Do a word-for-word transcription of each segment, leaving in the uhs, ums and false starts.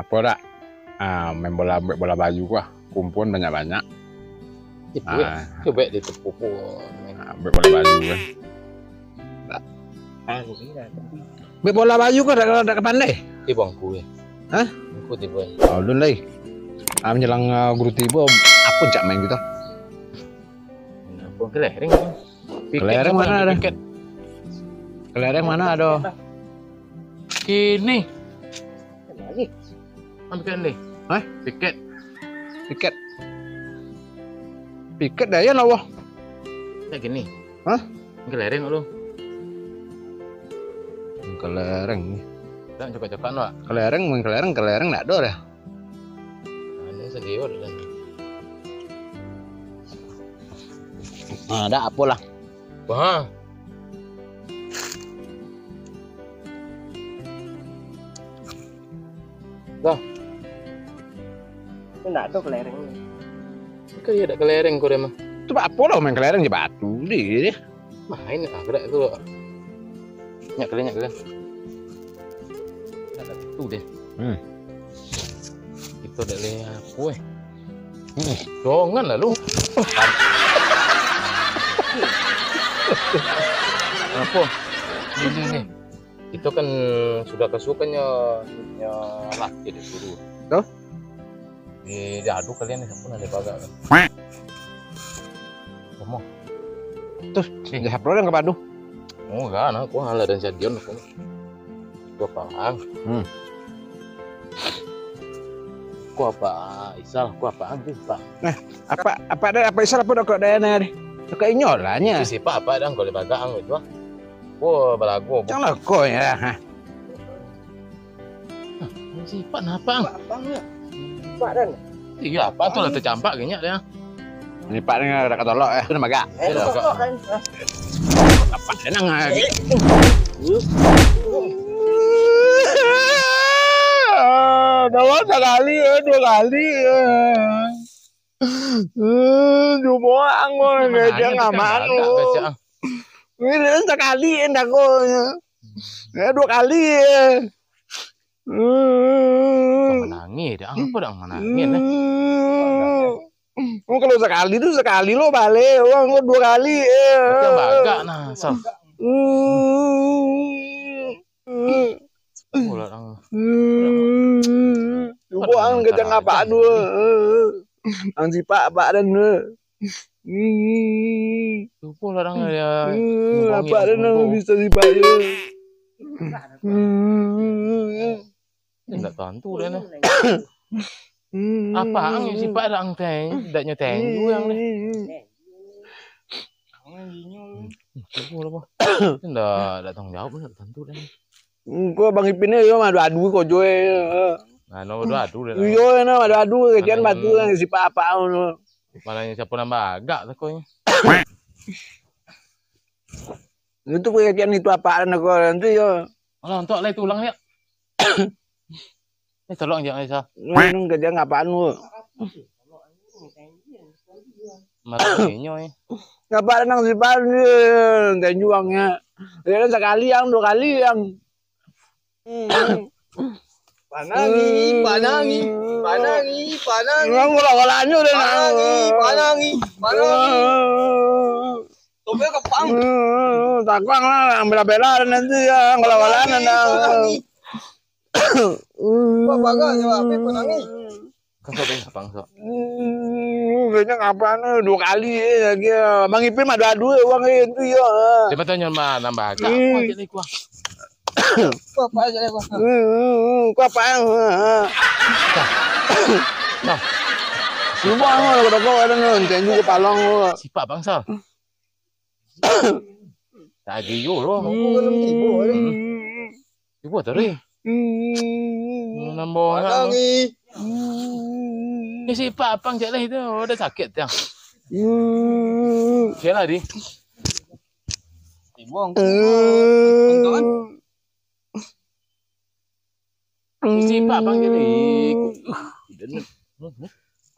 Apo dak? Ah, main bola, ambiak bola bayu ko ah. Kumpuan banyak-banyak. Ibu, eh, Ah. Cubo di tepupuan. Ah, ambiak bola bayu kan. Anu ni dah. Ambiak bola bayu ko dak, dak pandai. Tibo angku, eh. Hah? Angku tibo, eh. Oh, ulun lai. Ah, menjelang ah, guru tibo, apo jak main gitu? Apo kelereng? Kelereng mana ada? Piket. Kelereng mana ada? Kini. Ambil ni. Hah? Piket. Piket. Piket dah ya lawa. Kayak gini. Hah? Kelereng lu. Kelereng ni. Dak cokak-cokak nak. Kelereng, main kelereng, kelereng dak ada dah. Ini sedih dah. Nah, dak apolah. Wah. Dah. Itu ndak ada kelereng. Kan iya dak kelereng kau mah. Tu apolah main kelereng je batu di. Main ah gerak tu. Nyak kalian, nyak kalian. Dak ada tu deh. Hmm. Kita dak leh apa eh. Hmm. Jangan lah lu. Apa? Ini nih. Itu kan sudah kesukaannya nya laki disuruh. Tuh. Di diadu kalian ni siapa nak dibagak kan? Kamu. Terus, eh. Siapa yang kepadu? Oh, kan aku halah dan jadian aku. Gua paham. Hmm. Ku apa Isal, ku apa angkis pak. Apa apa ada apa Isal apa dokok daya nari? Dokok inyo lah nya. Itu siapa apa dah kau dibagak ang itu ah. Gua balagu. Jangan lah kau ya. Ha. Siapa napa ang? Pak dan. Iya apa tu lah tercampak kayaknya dia. Ni pak ni dah katolok eh. Tu nama gak. Eh, Iya, kok Kak. kok kan? Apa dia nang lagi? Dalam sekali eh, dua kali eh. Hmm, cuma ang kau ngejek aman tu. Ini sekali eh, ndak kau. Ya dua kali eh. Hmm. Menangis dah. Apa dah menangis dah? Hmm. Oh, kalau sekali tu sekali lo balik, orang lo dua kali eh. Tapi yang bagak nah, Sal. Hmm. Bola dang. Hmm. Cuba ang kejang apa tu? Ang sipak apa dan? Hmm. Cuba lah dang dia. Hmm. Ngomong Apa yang dan ang ngomong. Bisa sipak je? Hmm. Ini ndak tantu dah ni. Hmm. Apa ang sipak dah ang teng, dak nyo teng juga yang ni. Hmm. Cuba lah bah. Ndak dak tanggung jawab ndak tantu dah ni. Engko Bang Ipin ni yo madu adu ko jo eh. Nah, no dah adu dah. Iyo na madu adu kejang Alah, batu hmm. Kan sipak apa tu. Malah yang siapa nambah agak takutnya. Itu kejang itu apa dan ko nanti yo. Alah, untuk lah itu ulang ya. Ni tolong jangan Isa. Nung kejang apa tu? Mati inyo eh. Ngapa nang sipak ni? Tenjuangnya. Dia kan sekali yang dua kali yang. Panangi, panangi, panangi, panangi. Memang bola-bolanya udah Panangi, nang. Panangi, panangi, panangi. Topik kepang. Takuang lah, yang bela-bela nanti ya, bola-bola Panangi, nang. Panangi. Pak bagak je, Pak. Apa panangi? Kasok deh, abang sok. Hmm, kayaknya kapan eh, dua kali eh lagi. Bang Ipin mah dua-dua uang eh itu ya. Dia mah tanya mah nambah agak. Hmm. Apa aja ni kuah? Apa aja lah, Pak. Hmm, hmm, hmm, kau apa yang? Nah, Cuma mau ada kau ada nonton juga palong. Sipak bangsa. Tak giyo lo. Aku belum tiba ni. Hmm, Ibu tadi. hmm. Nambah. Panangi. Ni sipak abang cak lah itu. Udah sakit tiang. Hmm. Cak lah di. Tiba aku. Hmm. Sipak abang cak lah.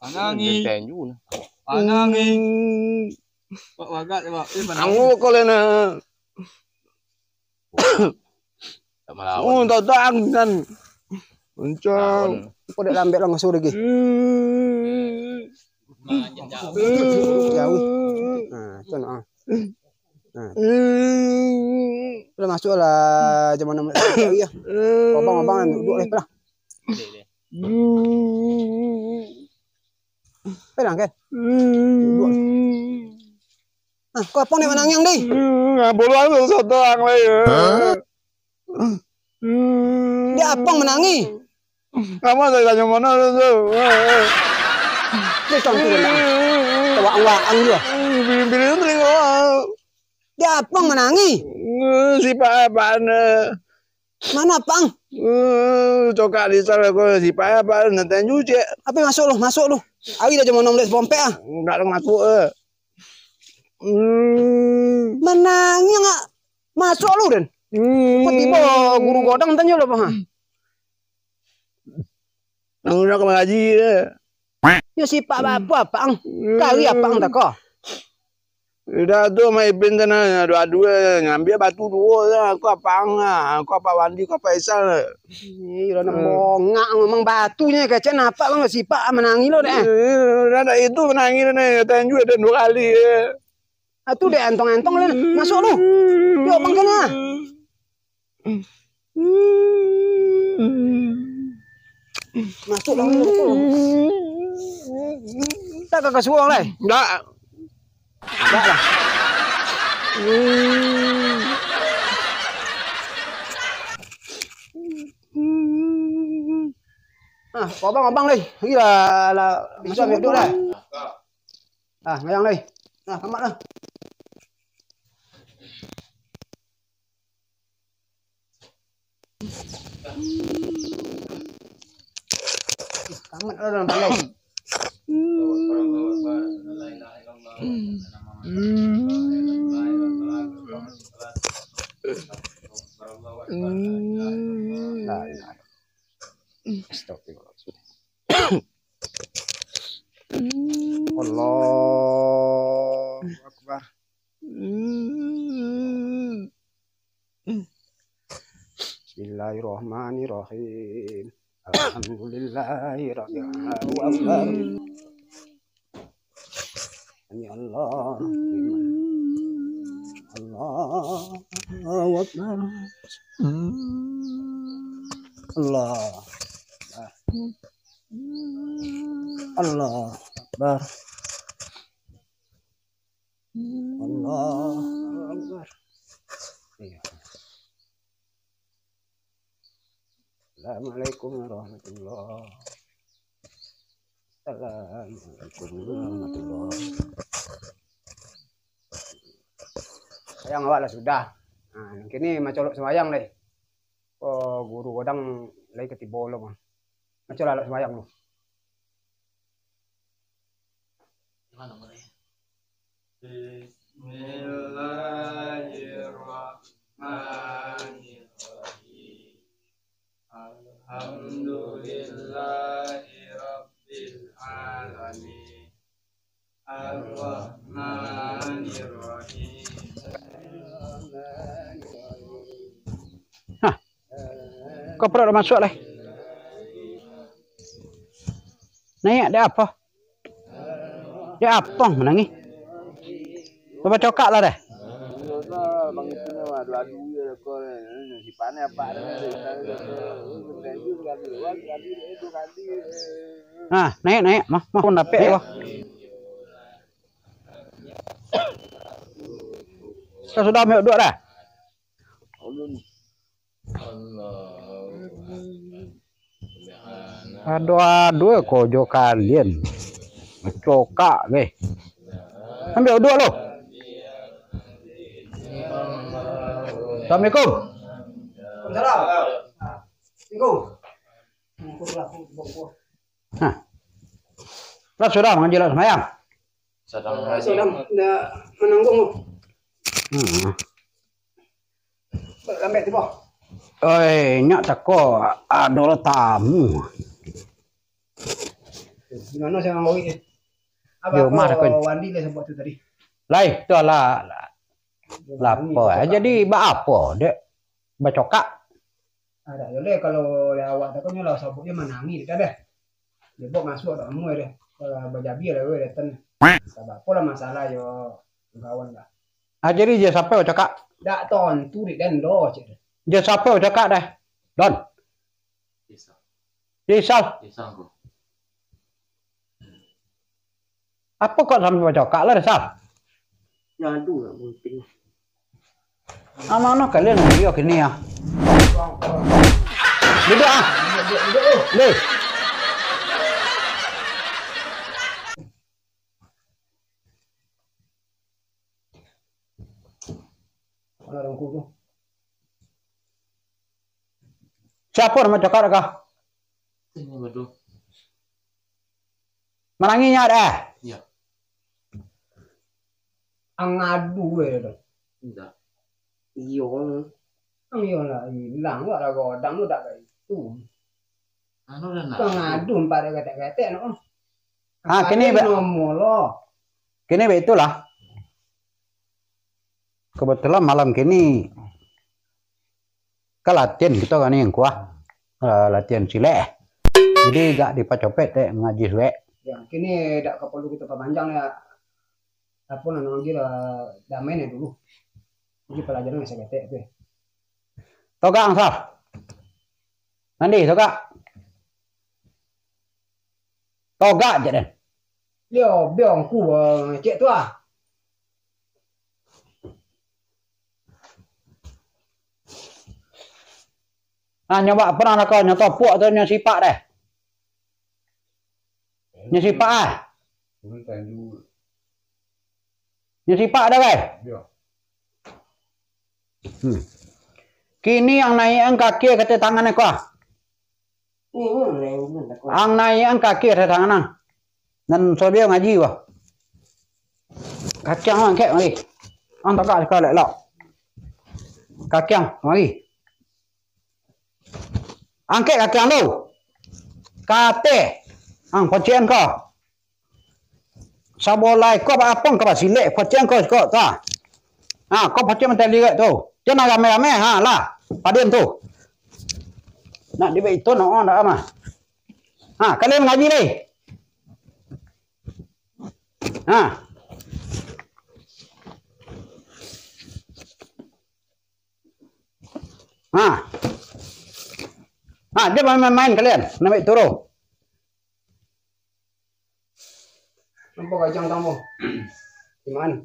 Panangi, Tenju lah. panangi. Pak bagak je, Pak. Eh, panangi. Kamu kau lena. Tak malah. Oh, tak tak kan. Kencang. Kok dek lambek lah ngasuh lagi. Jauh. Nah, tu nah. Nah. Lah masuk lah zaman nama ya. Abang-abang duduk lah lah. Pelang kan? Duduk. Ah, kau apa ni manangiang deh? Buluan tu soto ang lai. Dia apa manangis? Kamu saya tanya mana tu? Dia tong tu lah. Waang-waang dia. Biling-biling tu tengok. Dia apa manangis? Sipak apa anda? Mana pang? Cokak di sana kau sipak apa anda? Tanya cek. Apa masuk lu? Masuk lu. Ari dah jam enam belas pompek ah. Enggak ada masuk eh. Manangis ngak? Masuk lu den. Tiba guru godang tanyo lah bang. Nang udah ka mangaji je. Yo sipak apa apang? Kari apang tako? Udah tu main pin tanah dua-dua ngambil batu dua lah. Aku apang lah. Aku apa Wandi, aku apa Isal. Ih, lah nak bongak ngomong batunyo kecek nampak bang sipak manangis lo deh. Udah tak itu manangis ni. Tanju ada dua kali ya. Ah, tu dek antong-antong lah. Masuk lu. Yo, bang kena. Masuk lah. Tak kagak suang lah. Tak. Tak lah. Ah, abang-abang leh. Gila lah. Bisa ambil duduk lah. Ah, ngayang lai. Ah, kamat lah. Kamat lah dalam pandai. Astagfirullah. Allahu Akbar. Bismillahirrahmanirrahim. Alhamdulillahirabbil alamin. Sami Allah. Allahu Akbar. Allah. Allah Akbar. Allah Akbar. Iya. Assalamualaikum warahmatullahi. Assalamualaikum warahmatullahi. Sayang awak lah sudah. Nah, kini macolok sembayang lai. Oh, guru godang lai katibo lo mah. Macolok lah sembayang lo. Bismillahirrahmanirrahim. Alhamdulillahirabbil alamin. Ar-Rahmanir-Rahim. Hah. Kau perut dah masuk lah. Naiak dek apo? Dek apo manangih? Babacokak lah dah. Nah, naiak, naiak. Mah, mah, pun dapek ko. Kau sudah ambil duit dah? Ado-ado ko jo kalian. Cokak ge. Ambil duit lo. Assalamualaikum. Waalaikumsalam. Assalamualaikum. Nah. Lah sudah mangaji lah sembahyang. Sadang mangaji. Sadang ndak mananggung. Hmm. Lambek tibo. Oi, nyak tako ado tamu. Di mano saya ngawik ni? Di rumah dah, Kun. Wandi lah sebab tu tadi. Lai, tu lah. Lapar. Jadi, baapo, dek? Bacokak? Ada yo leh, kalau leh awak tu kan lah sabuk dia manangis dah deh. Dia buat masuk tak amuah deh. Kalau bajabi lah gue datang. Tak apa lah masalah yo kawan lah. Ah, jadi je sampai cakak. Dak tontu di den do cek. Je sampai cakak deh. Don. Isal. Isal. Isal ko. Apo kok sampai bacokak lah, Sal? Ngadu lah mungkin. Ah, mano kalian iyo kini ya? Duduak ah. Deh. Mana rangku tu? Siapo nan bacakak dek kau? Ini bodoh. Manangih nyo deh. Iya. Ang ngadu eh tu. Indak. Iyo. Ang iyo lah, ilang lah godang tu dak kaitu. Anu dah nak. Ang ngadu empat ketek-ketek no. Ah, kini ba- nomo lo. Kini baitulah. Kebetulan malam kini ka latihan kito kan yang kuah. Eh, latihan silek. Jadi gak dipacopet dek ngaji suek. Ya, kini dak ka perlu kito pamanjang ya. Apo nan lagi lah, damai ni dulu. Jadi pelajaran masih ketek tu. Togak ang Sal. Nandi, togak. Togak je den. Yo, biong ku, eh, cek tu ah. Nah, nyoba pernah lah kau nyo topuak tu nyo sipak deh. Nyo sipak ah. Nyo sipak deh, weh. Hmm. Kini ang naiak ang kaki ka ateh tangan ko ah. Ang naiak ang kaki ka ateh tangan ang. Nan sobia ngaji wah. Kaki ang angkek mari. Ang tagak siko elok-elok. Kaki ang mari. Angkek kaki ang tu. Ka ateh. Ang pocik ang ko. Sabolai ko ba apang ka basilek, pocik ang ko siko ta. Ha, ko pocik mantali tu. Jan rame-rame, ha lah. Padiam tu. Nak dibek itu nak nak mah. Ha, kalian ngaji ni. Ha. Ha. Ha, dia main-main kalian, nak ambil turun. Nampak gajang tamu. Di mana?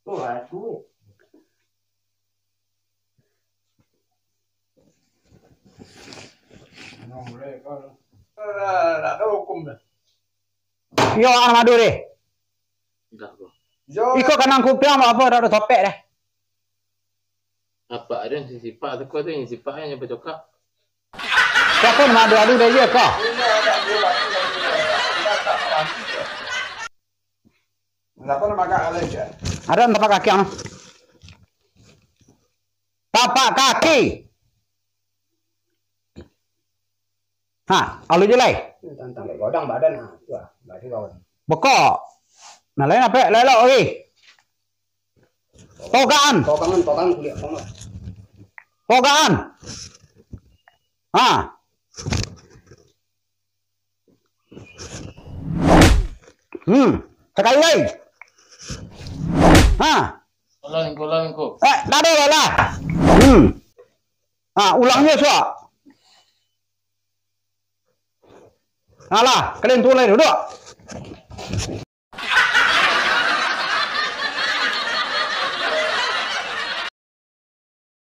Oh, aku. Yo, ang madu deh. Indak, bro. Iko kanang kupiang apa dak ada topek deh. Apa ada yang sipak tu, kau tu yang sipak yang bacokak. Siapa nama adu-adu deh, iya kah? Kenapa nama agak alai je? Ada tapak kaki ang. Tapak kaki. Ha, alu je lai. Tantang dek godang badan, ha. Tu lah, baju kawan. Bekok. Nah, lain apa? Lelok lagi. Togaan. Togangan, togangan kuliah, togangan. Togaan. Ha. Hmm. Sakali lai. Ha. Ulang, ulang, ulang. Eh, dah, dah, dah, dah. Hmm. Ha, ulangnyo, suak. Alah, kalian tu lai duduak.